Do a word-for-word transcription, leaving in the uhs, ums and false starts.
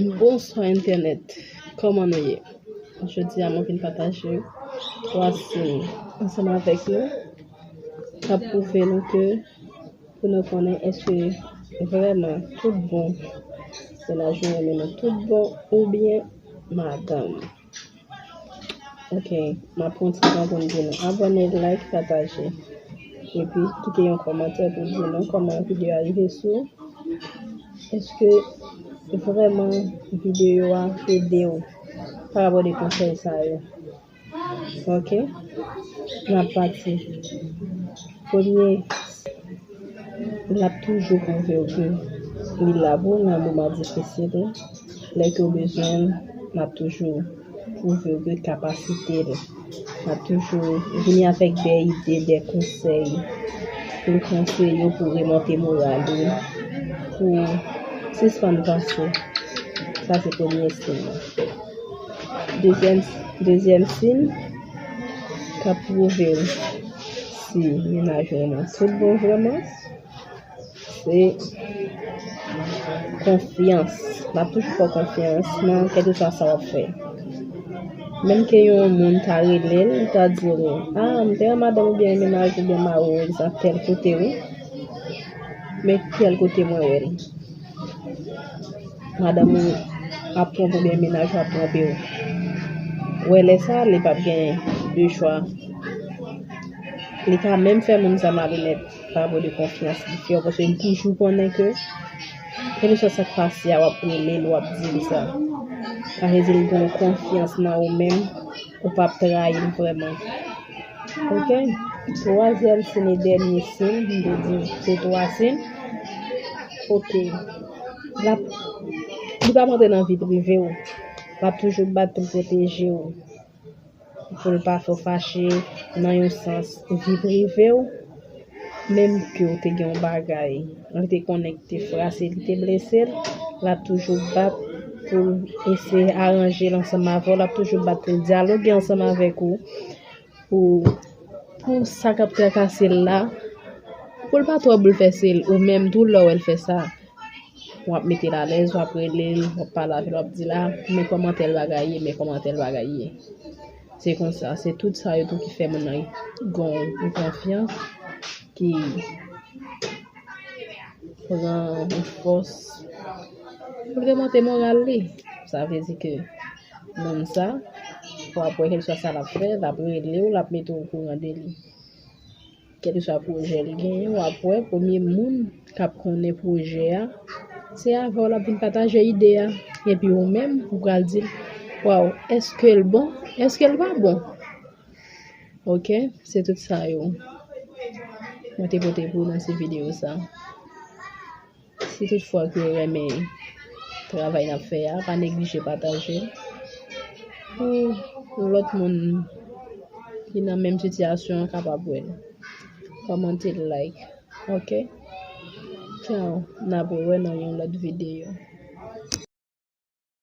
Bonswa entènèt, kòman nou ye? Jodi a mwen vin pataje twa siy ansanm avèk nou k ap pwouve nou ke pou nou konnen èske vrèman tout bon mennaj nou renmen nou tout bon oubyen madanm. Ok, m ap pran ti tan pou m di nou abòne, like, pataje. Epi kite yon kòmantè pou di nou kòman videyo a rive sou ou. Èske vrèman videyo a ede w pa rapò de konsèy sa yo? Ok, n ap pati. Premye, l ap toujou pwouve w ke li la pou w nan moman difisil. Lè ke w bezwen l, l ap toujou pwouve w ke kapasite l. L ap toujou vini avèk de ide, de konsèy pou l konseye w, pou remonte moral ou, pou sispann panse. Sa se premye siy la. Dezyèm, dezyèm siy k ap pwouve w si mennaj ou renmen w tout bon vrèman, se konfyans. L ap toujou fè w konfyans nan kèlkeswa sa w ap fè. Menm ke yon moun ta rele l, li ta di l, "Ah, m te wè madanm oubyen mennaj oubyen mari w, egzanp, tèl kote, wi. Men tèl kote mwen wè l." Madanm ou ap twonpe w oubyen mennaj ou ap twonpe w. Wè, lè sa a, li p ap gen de chwa. Li ka menm fè moun sa malonèt pa rapò de konfyans li fè w, paske li toujou konnen ke kèlkeswa sa k pase a, w ap rele l, w ap di l sa. Sa vle di l gen yon konfyans nan ou menm, ou p ap trayi l vrèman. Ok? Twazyèm siy e dènye siy, m te di se twa siy. Ok. L ap, li p ap antre nan vi prive w. L ap toujou bat pou l pwoteje w. Pou l pa fè w fache nan yon sans vi prive w. Menm ke w te gen yon bagay, li te konnen ki te frase, li te blese l, l ap toujou bat pou l eseye aranje l ansanm avè w. L ap toujou bat pou l dyaloge ansanm avèk ou. Pou, pou sa k ap trakase l la, pou l pa twò boulvèse l, ou menm tou lè w wè l fè sa, w ap mete l alèz, w ap rele l, w ap pale avè l, w ap di l, "Ah, men kòman tèl bagay ye, men kòman tèl bagay ye." Se konsa, se tout sa yo tou ki fè moun nan gen yon konfyans ki pran yon fòs pou l remonte moral li. Sa vle di ke moun sa, w ap wè kèlkeswa sa l ap fè, l ap rele w, l ap mete w okouran de li. Kèlkeswa pwojè l genyen, w ap wè premye moun k ap konnen pwojè a, se avè w l ap vin pataje ide a. Epi ou menm, ou pral di l, "Waw, èske l bon? Èske l pa bon?" Ok, se tout sa yo mwen te pote pou w nan ti videyo sa. Si tout fwa ke w renmen travay n ap fè a, pa neglije pataje l pou lòt moun ki nan menm sitiyasyon an kapab wè l. Kòmante l, like. Ok? Tchao. N ap rewè nan yon lòt videyo.